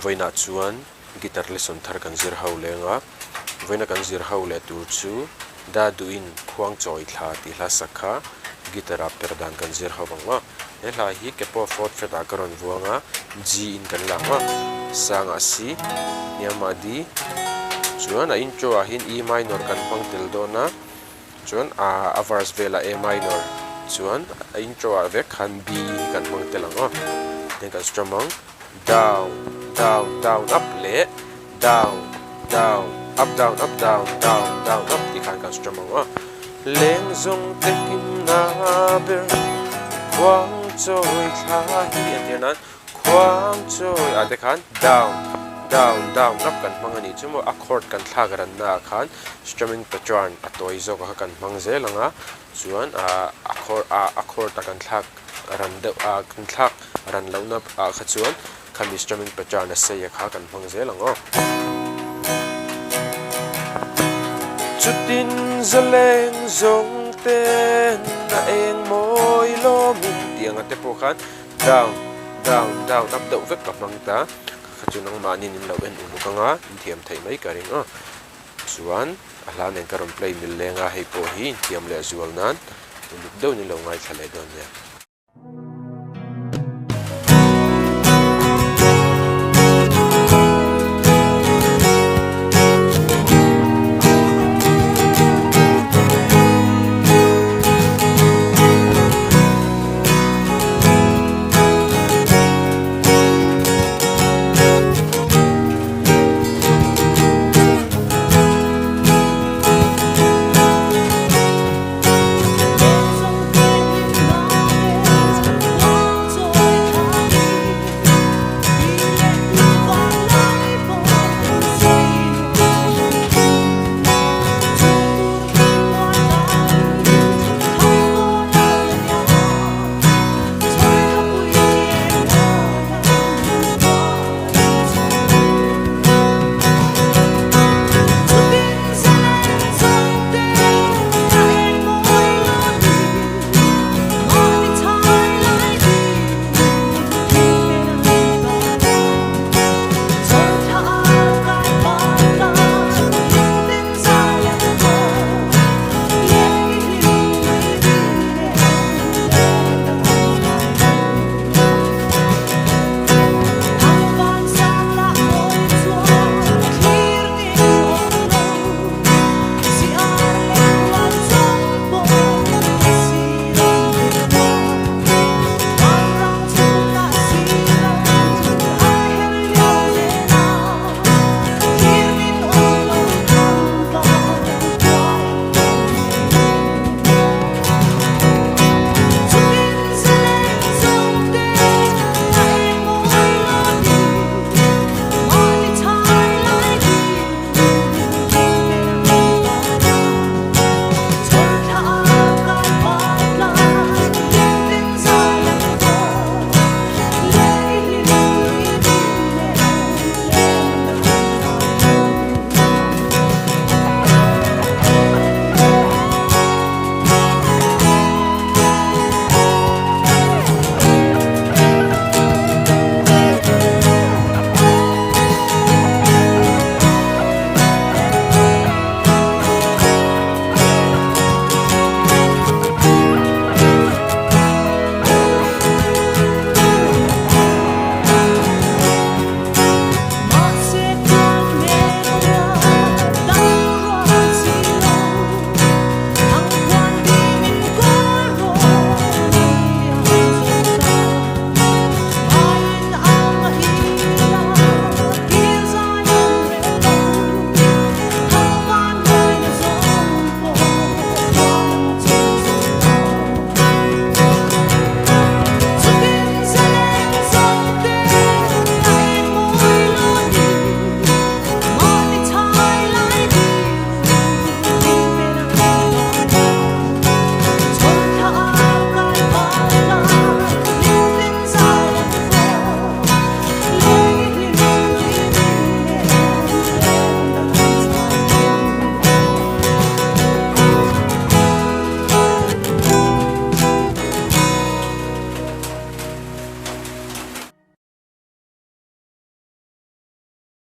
Vawiinah chuan guitar lesson thar kan zir ho leng a, vawiina kan zir ho leh tur chu Da Duhin Khuang Chawi Thla tih hla sak kha guitar ah per dan kan zir ho vang a. He hla hi capo fourth fret ah ka rawn vuang a, G in kan la ang a, sangah C, hniamah D, chuan a intro ah hian E minor kan hmang tel dawn a, chuan a a verse velah A minor, chuan a intro ah vek khan B hi kan hmang tel ang aw, then kan strum ang, down, down, down, up leh down, down, up, down, up, down, down, down, up tih khan kan strum ang aw. Leng zawng te kimna ber khuang chawi thla hi a tir nan khuang chawi ah te khan down, down, down, up kan hmang a nih chu maw a chord kan thlak ranna ah khan strumming pattern a tawi zawk a kha kan hmang zel ang a chuan ah a chord ah a chord a kan thlak ran deuh ah kan thlak ran lohna ah kha chuan Khami strumming pattern a sei a kha kan hmang zel ang aw. Chutin zaleng zawng ten a eng mawi lawmin tih anga te pawh khan down, down, down up deuh vek ka hmang ta. Kha chu nangmahni in lo en uluk anga in thiam theih mai ka ring aw. Chuan a hla nen ka rawn play mil leng a, hei pawh hi inthiam leh zual nan uluk deuhin in lo ngaithla leh dawn nia.